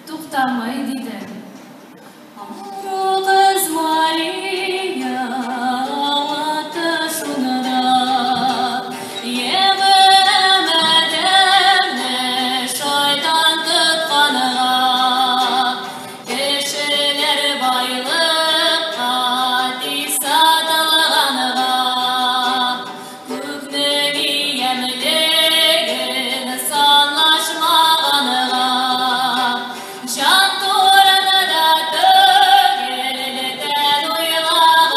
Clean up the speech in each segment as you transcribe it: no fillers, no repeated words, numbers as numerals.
Туктамый, дидең. Авыру кыз Мария аңлатты шуны да. Егылам адәмне шайтан тотканга. Кешеләр байлыкка тиз сатылганга. Күкнең ямьлеген санлашмаганга. Җан турында түгел, тән уйлаганга.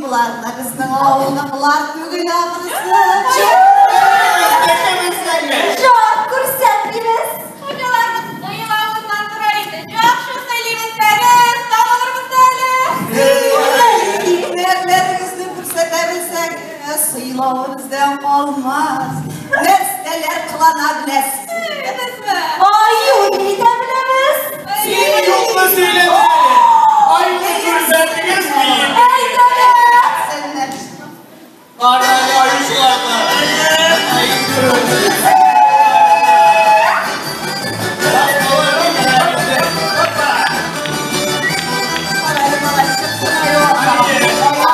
Болар да безнең авылныкылар түгел ахрысы. Жар күрсәтмибез. Хуҗаларыбыз быел авыздан тора инде. Яхшы сөйлибез, табылырбыз әле. Бәлки, һөнәрләрегезне күрсәтә белсәк, сыйлавы бездән калмас. Нәрсәләр кылана беләсез? Безме? Аю итә беләбез. Син юкны сөйләмә әле. Аюны күрсәтегез мин. Әйдәгез. Сәннәр. Кара әле аю чыгарды. Кара әле, малай, чыксын аю.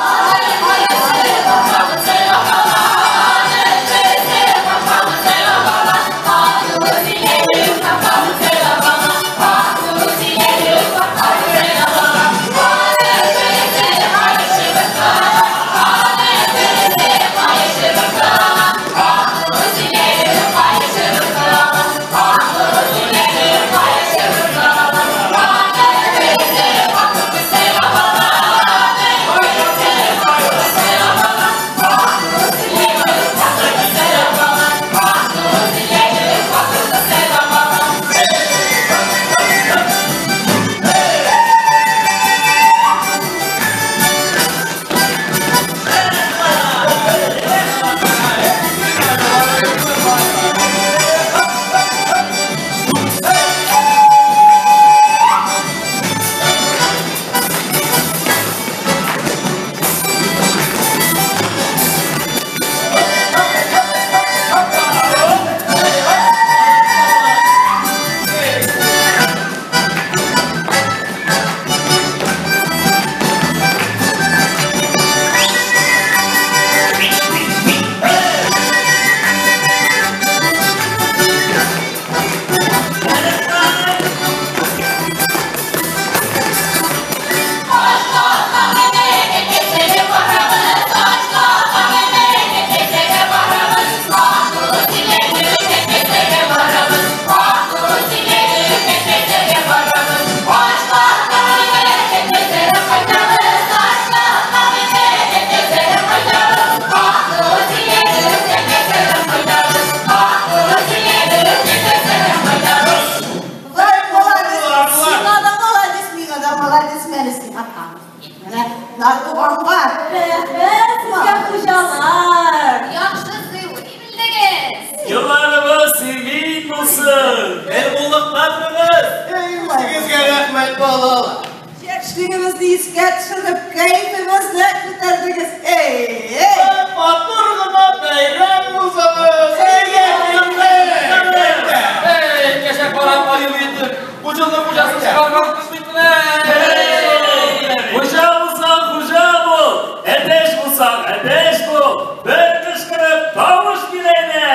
Вай, молодец. Сиңа да молодец, миңа да молодец, менә сиңа Менә Нардуганга. Рәхмәт сезгә, хуҗалар. Яхшы сыйлый белдегез. Елларыбыз имин булсын. Бер буллыкта торыгыз. Сезгә рәхмәт, балалар. Яшьлегебезне искә төшереп, кәефебезне күтәрдегез. Эй, эй! Матур гына бәйрәм узабыз. Әйдә, Эй, кәшәк барам аю итеп, бу елның хуҗасын чыгарган кыз бит менә. Хуҗа булсаң, хуҗа бул. Әтәч булсаң, әтәч бул. Бер кычкырып тавыш бир әйдә.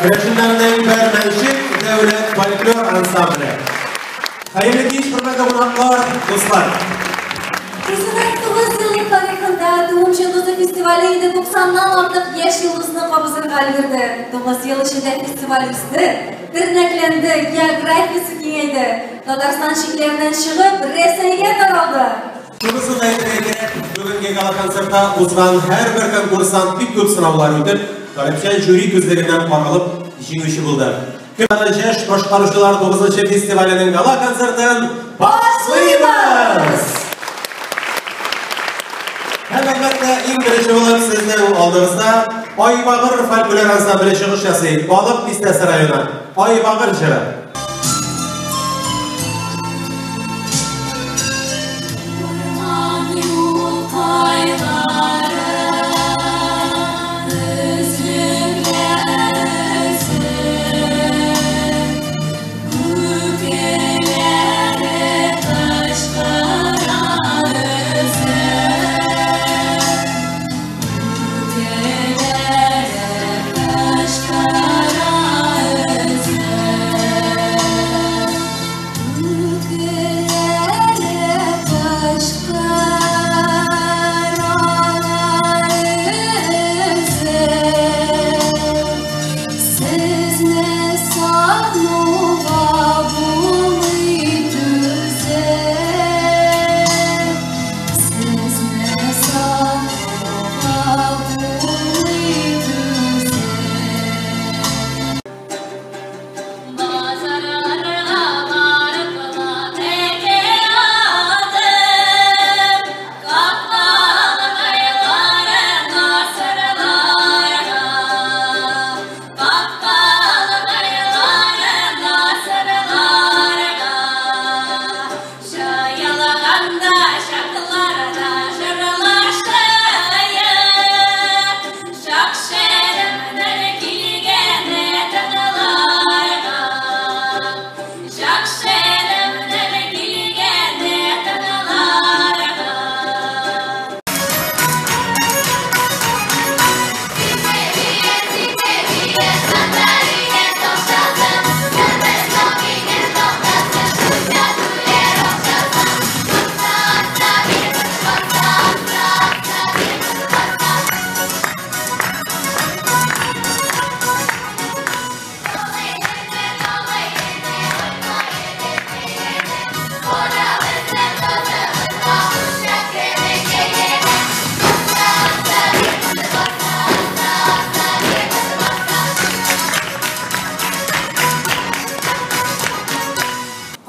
Керәшеннәрнең Бәрмәнчек дәүләт фольклор ансамбле. Хәерле кич, хөрмәтле кунаклар, дуслар. Үзенең 9 еллык тарихында Туым йолдызы фестивале инде 90-нан артык яшь йолдызны кабызырга өлгерде. 9 ел эчендә фестиваль үсте, тернәкләнде, географиясе киңәйде. Татарстан чикләреннән чыгып, Рәсәйгә таралды. Шунысын да әйтергә кирәк, бүгенге гала-концертта узган һәрбер конкурсант бик күп сынаулар үтеп, таләпчән жюри күзлегеннән каралып җиңүче булды. Яшь башкаручылар 9 фестиваленең гала-концертын башлыйбыз! Һәм әлбәттә, иң беренче булып сезнең алдыгызда Айбагыр фольклор ансамбле чыгыш ясый. Балык Бистәсе районы. Айбагыр җыры.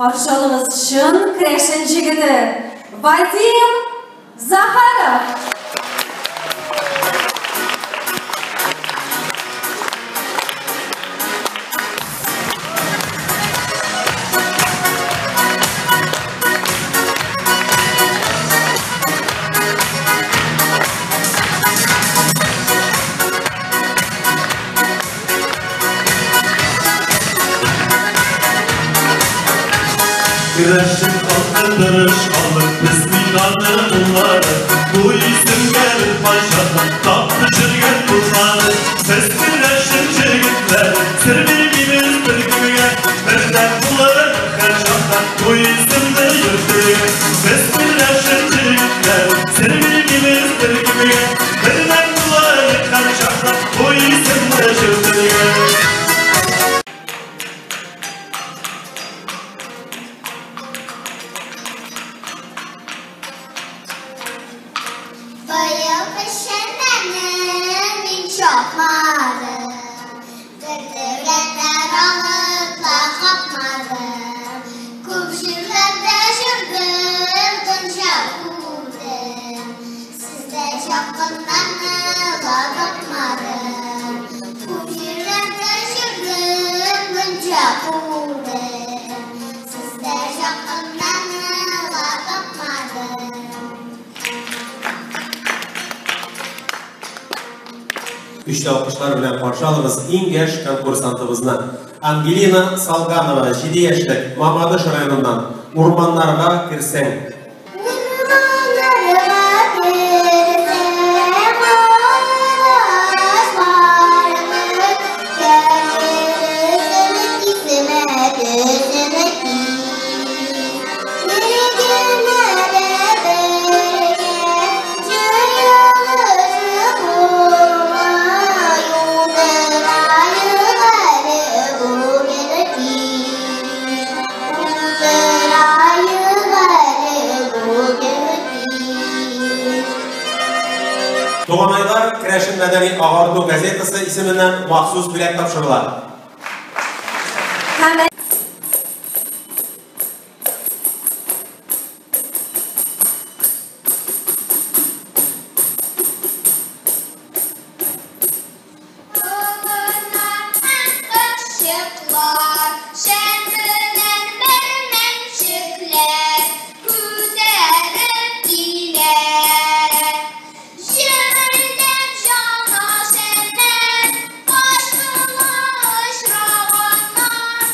Каршы алыгыз чын крәшен җегете Вадим Захаров. Крәшен халкы тырыш халык, без уйнады уллары. Бу исемгә бер патшадан тап төшергән куллары. Без крәшен җегетләре, сер бирмибез беркемгә. Бердәм булып һәр чакта бу исемне йөртергә. Без крәшен җегетләре, сер бирмибез беркемгә. Бердәм булып һәр чакта бу исемне йөртергә. Быел пешермәне мин чапмадым, бер дәүләттә ралыкла капмадым. Күп җирләрдә йөрдем, дөнья күрдем, сездә якыннарны ла тапмадым. Күп җирләрдә йөрдем, дөнья күрдем, сездә якыннарны ла тапмадым. Көчле алкышлар белән каршы алыгыз иң яшь конкурсантыбызны. Ангелина Салганова, 7 яшьлек, Мамадыш районыннан. Урманнарга керсәң. Урманнарга керсәң, агачларны кәгазен кисемә төшенә кит. Туганайлар керәшен мәдәни агарту газетасы исеменнән махсус бүләк тапшырыла. Һәм Колыннар һәм кошчыклар, шәмбеләр, бәрмәнчекләр күтәреп килә. Җемелдәп җана шәмнәр, качкынга очраганнар,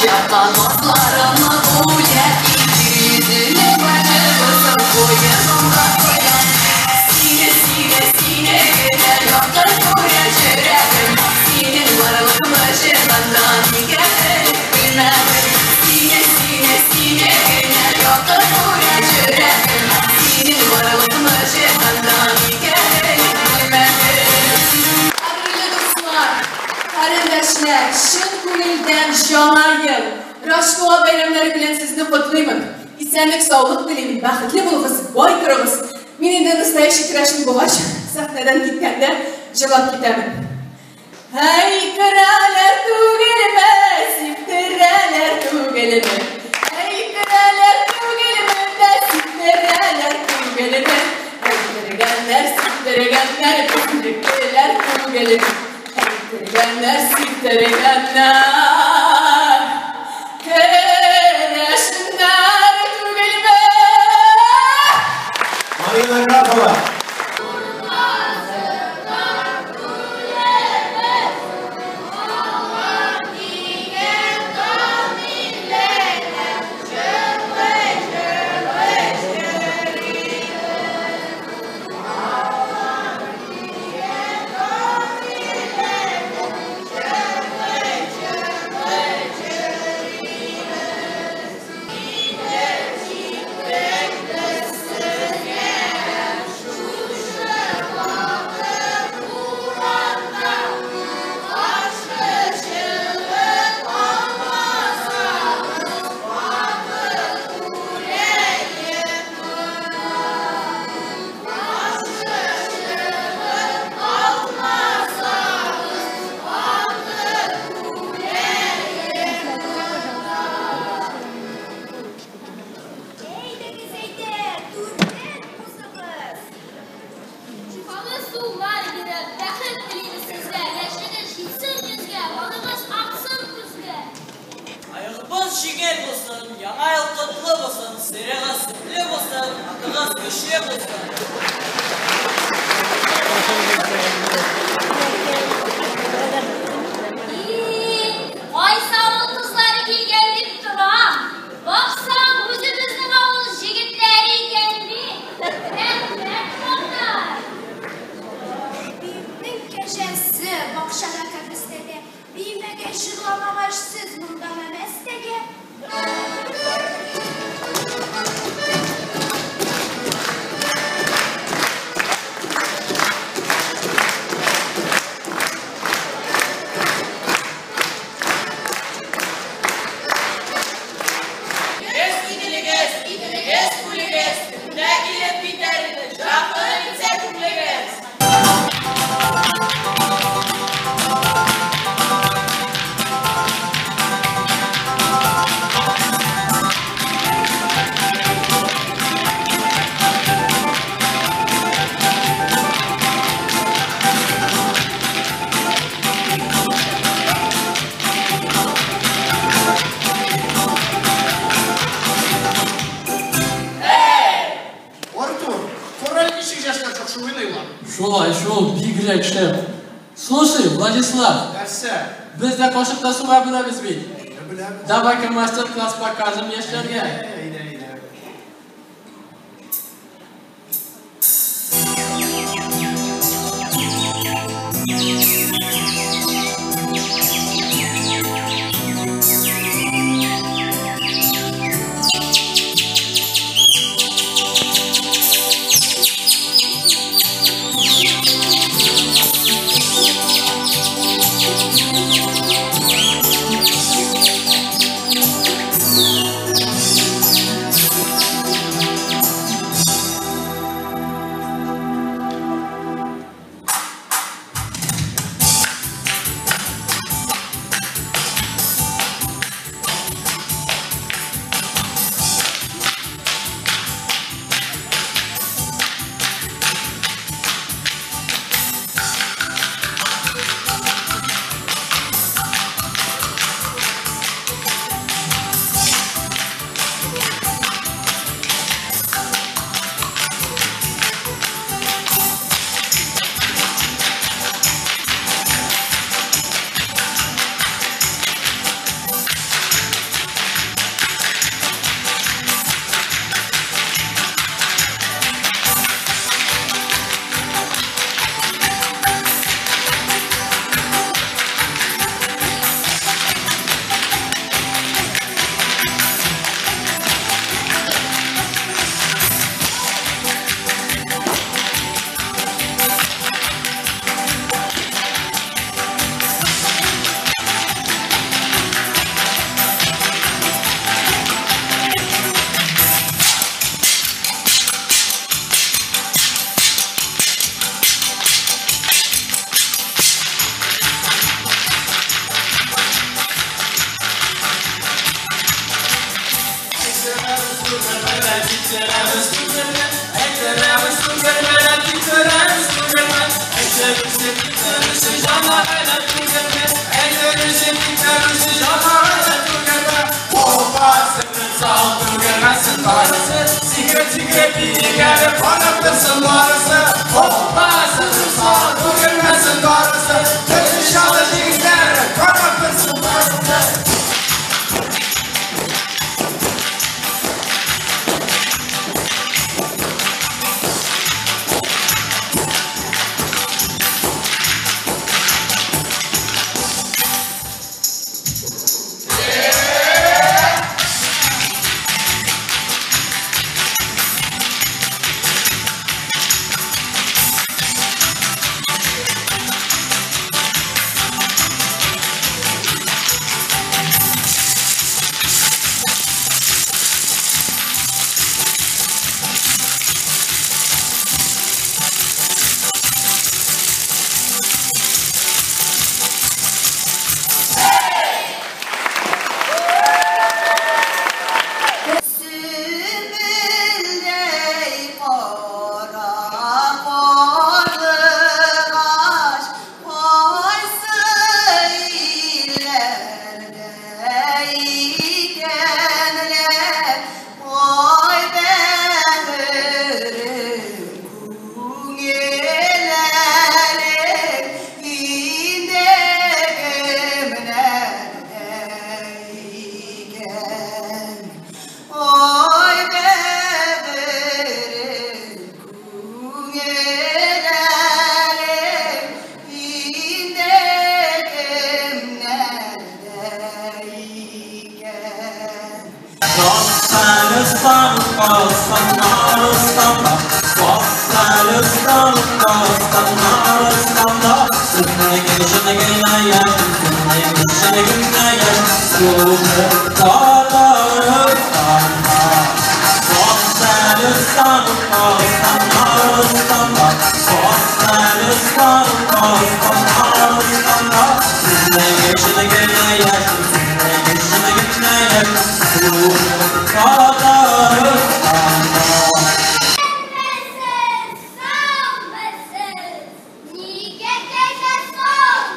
Чапкан атларымны бүләк итеп, йөзенә башыбызның куенымда куям. Сине, сине, сине генә якын күрә йөрәгем. Синең барлыгыңны җиһанда нигә элек белмәдем. Сине, сине, сине генә якын күрә йөрәгем. Синең барлыгыңны җиһанда нигә элек белмәдем. Кадерле дуслар, карендәшләр, чын күңелдән Яңа ел, Раштуа бәйрәмнәре белән сезне котлыймын. Исәнлек, саулык телим, бәхетле булыгыз, бай торыгыз. Мин инде настоящий керәшен булгач, сәхнәдән киткәндә җырлап китәмен. Әй, керәләр түгелме, сиптерәләр түгелме? Әй, керәләр түгелме, дә сиптерәләр түгелме? Әй, кергәннәр, сиптергәннәр, безнекеләр түгелме? Әй, кергәннәр, сиптергәннәр, керәшеннәр түгелме? Марина Карпова. Әйдәгез, әйдә, түрдән узыгыз. Шифалы сулар биреп, бәхет телибез сезгә, яшегез җитсен йөзгә, балыгыз аксын күзгә. Аягыбыз җиңел булсын, яңа ел котлы булсын, сыйрыгыз сөтле булсын, атыгыз көчле булсын. Кайсы авыл кызлары килгән дип торам. Баксаң, үзебезнең авыл җегетләре икән бит. Рәхмәт, кызлар. Бибнең кәҗәсе бакчада кәбестәдә, биемәгәч, җырламагач, сез монда мәмәстәгә. Илегез, иделегез, иделегез, күлегез, төбенә килеп китәр иде, якын итсә күңелегез. Артур, кара ничек яшьләр яхшы уйныйлар. Шулай шул, бигрәк шәп. Слушай, Владислав, Нәрсә? без дә кашыкта суга беләбез бит. Беләбез. Давай-ка мастер-класс покажем яшьләргә. Әйдә, әйдә. Thank Нигә кәҗә соң?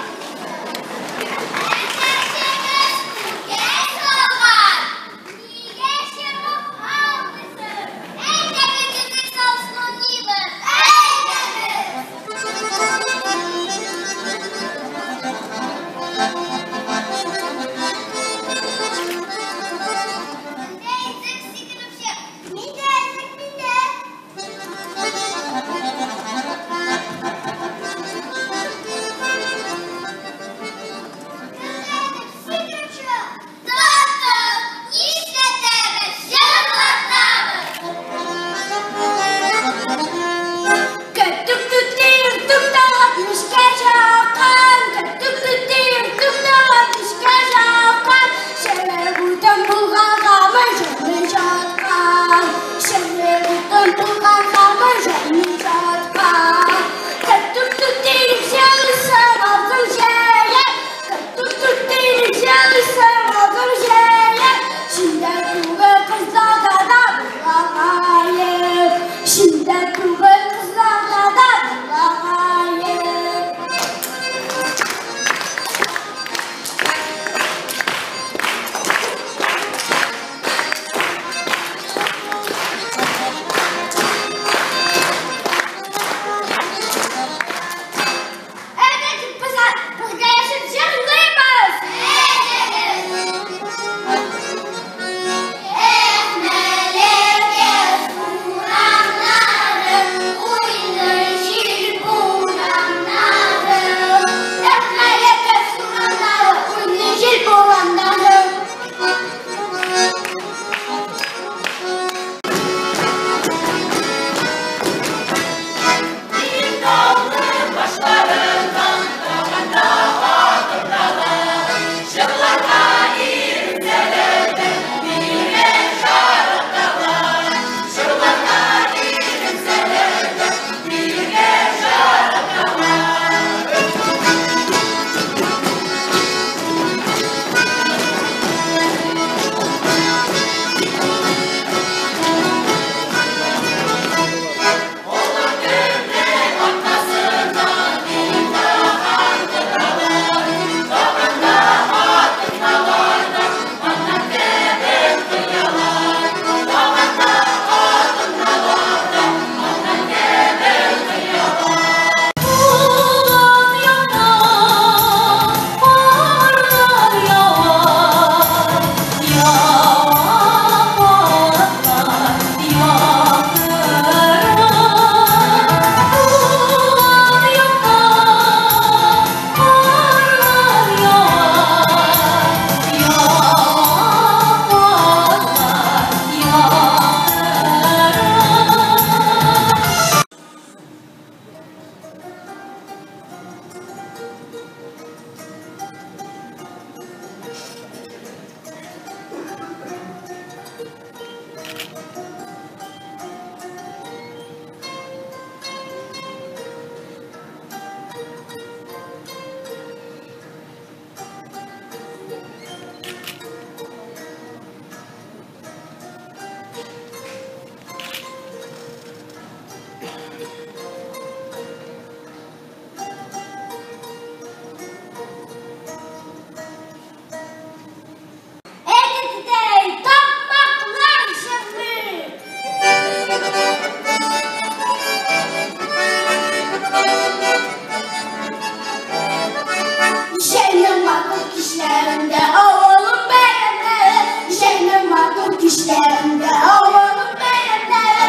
Кичләрендә авылым бәйрәмнәре,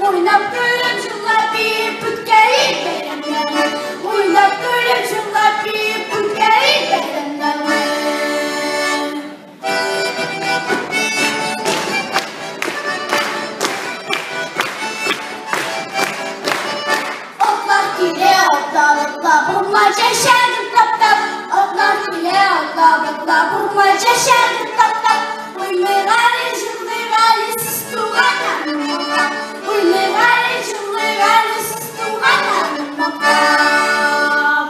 уйнап көлеп җырлап биеп үткәрик бәйрәмнәрне. Уйнап көлеп җырлап биеп үткәрик бәйрәмнәрне. Атлар килә, атлар, атлар, бурма чәчәген таптап. Атлар килә, атлар, атлар, бурма чәчәген таптап. Уйныйк әле, җырлыйк әле, сез туганнарым атлап. Уйныйк әле, җырлыйк әле, сез туганнарым атлап.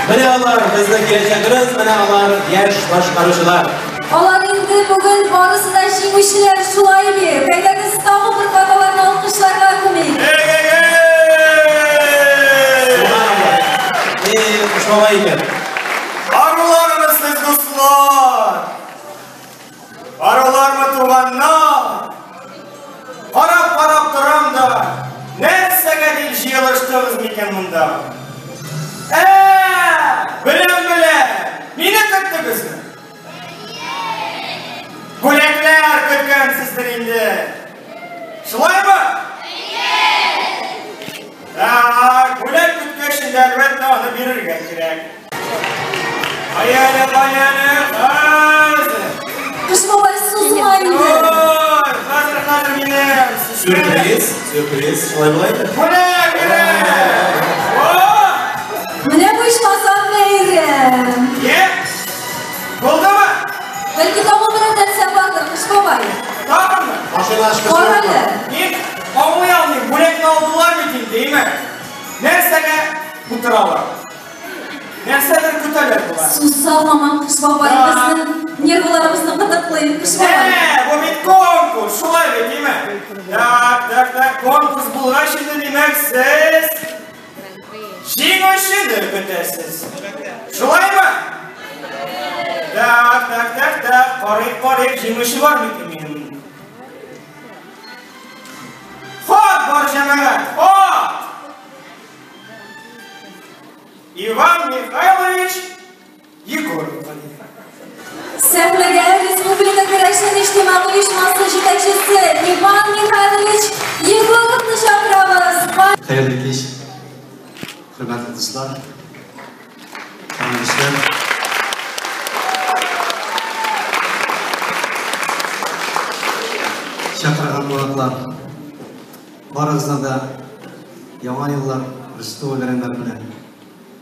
Менә алар, безнең киләчәгебез, менә алар яшь башкаручылар. Алар инде бүген барысы да җиңүчеләр, шулай бит. Әйдәгез тагын бер кат аларны алкышларга күмик. Эй, шулай икән. Арулармы сез, дуслар? Арулармы, туганнар? Карап-карап торам да, нәрсәгә дип җыелыштыгыз микән монда? Беләм, беләм, мине көттегезме? Бүләкләр көткәнсездер инде. Шулаймы? Так, бүләк көткәч инде, әлбәттә, аны бирергә кирәк. Кая әле, кая әле, хәзер. Кыш бабай, сузма инде. Ой, хәзер, хәзер минем. Сюрприз, сюрприз, шулай була инде. Бүләк, бүләк. Менә бу ичмасам бәйрәм. Е? Булдымы? Бәлки тагын берәр нәрсә бардыр, Кыш бабай. Тагынмы? Машина ачкычы. Бар әле. Мин Аңлый алмыйм, бүләкне алдылар бит инде, әйме? Нәрсәгә утыралар? Нәрсәдер көтәләр болар. Сүз салмаман Кыш бабай, безнең нервларыбызны кытыклый, Кыш бабай. Ә, бу бит конкурс, шулай бит, әйме? Так, так, так, конкурс булгач инде, димәк, сез җиңүчене көтәсез. Шулаймы? Так, так, так, так, карыйк, карыйк, җиңүче бар микән минем? Хат бар, җәмәгать, хат! Иван Михайлович Егоров. Сәхнәгә Республика Керәшен иҗтимагый оешмасы җитәкчесе Иван Михайлович Егоровны чакырабыз. Хәерле кич, хөрмәтле дуслар, кардәшләр. Чакырган кунаклар, барыгызны да Яңа еллар, Рождество бәйрәмнәре белән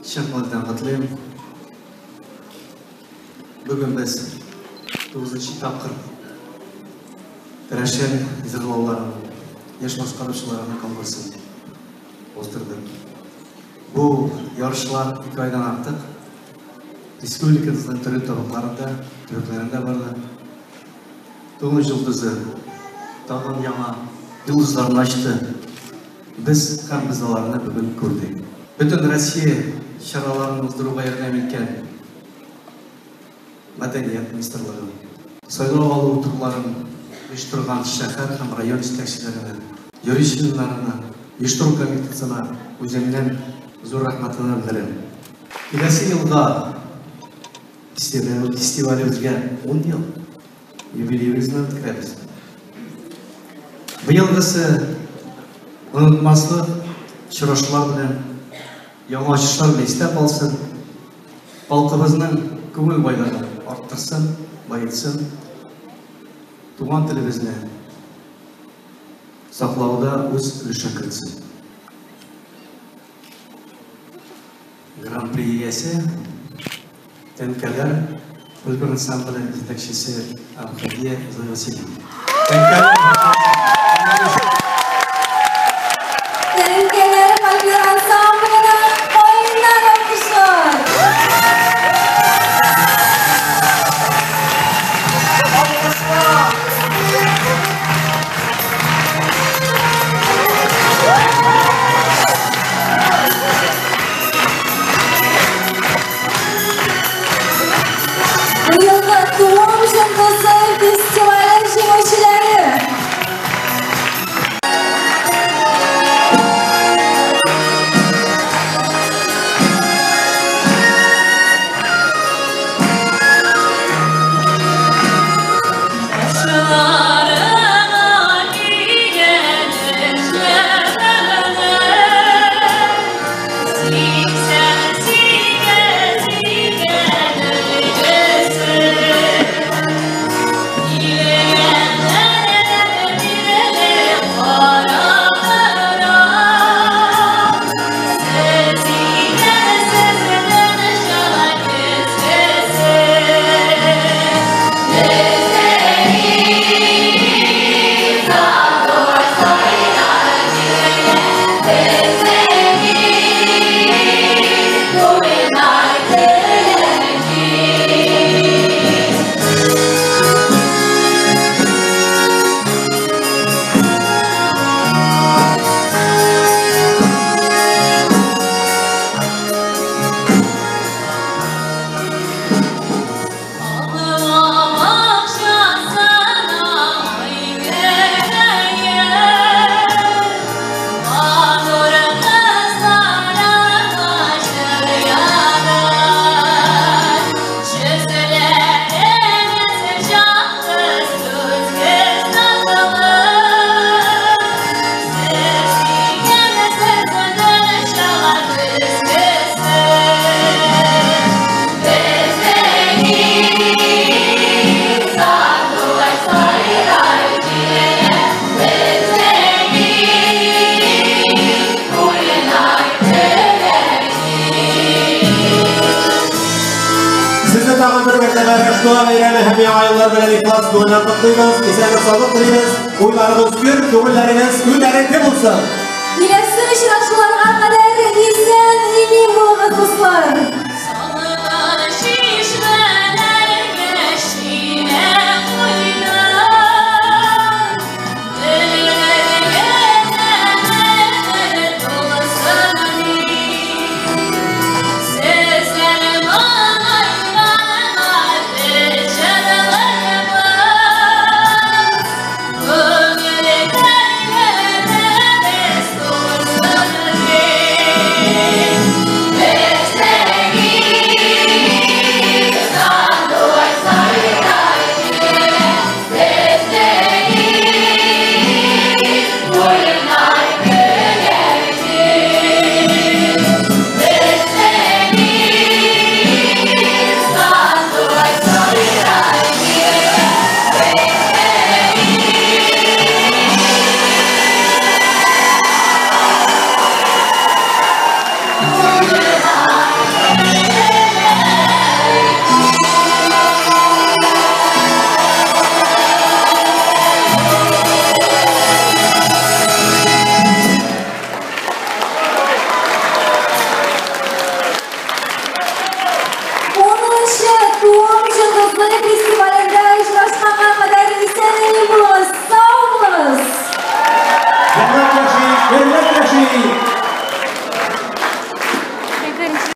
чын күңелдән котлыйм. Бүген без 9нчы тапкыр керәшен җырлауларын, яшь башкаручыларының конкурсын уздырдык. Бу ярышлар 2 айдан артык республикабызның төрле табакларында, төбәкләрендә барды. Тугыз йолдызы тагын яңа йолдызларны ачты. Без һәм без аларны бүген күрдек. Бөтен Россия чараларын уздыруга ярдәм иткән Мәдәният министрлыгы, сайлау алу турларын оештырган шәһәр һәм район җитәкчеләренә, жюри членнарына, оештыру комитетына үземнең зур рәхмәтемне белдерәм. Киләсе елга фестивалебезгә 10 ел юбилеебезне үткәрәбез. Быелгысы онытмаслык очрашулар белән, яңа ачышлар белән истә калсын, халкыбызның күңел байлыгын арттырсын, баетсын, туган телебезне саклауда үз өлешен кертсен. Гран-при иясе Тәнкәләр фольклор ансамбле җитәкчесе Абхадия Зоя Васильевна. Тәнкәләр фольклор ансамбленә кайнар алкышлар. Быелгы Туым йолдызы фестивале җиңүчеләре. Рождество бәйрәме һәм Яңа еллар белән ихлас күңелдән котлыйбыз. Исәнлек саулык телибез. Уйларыгыз көр, күңелләрегез күтәренке булсын. Киләсе очрашуларга кадәр исән имин булыгыз, дуслар. Салынган чишмәләргә ширә куйдым. Гөлләргә тулсын мин. Сезләр моңайганга без җырлыйбыз. Күңелгә без тулсын мин. Бездәге сандугач сайрай бездәге уйнай күгәрчен. Бездәге сандугач сайрай Унынчы Туым йолдызлы фестивалендә очрашканга кадәр исән имин булыгыз, сау булыгыз. Җәннәт яши, гөрләп яши.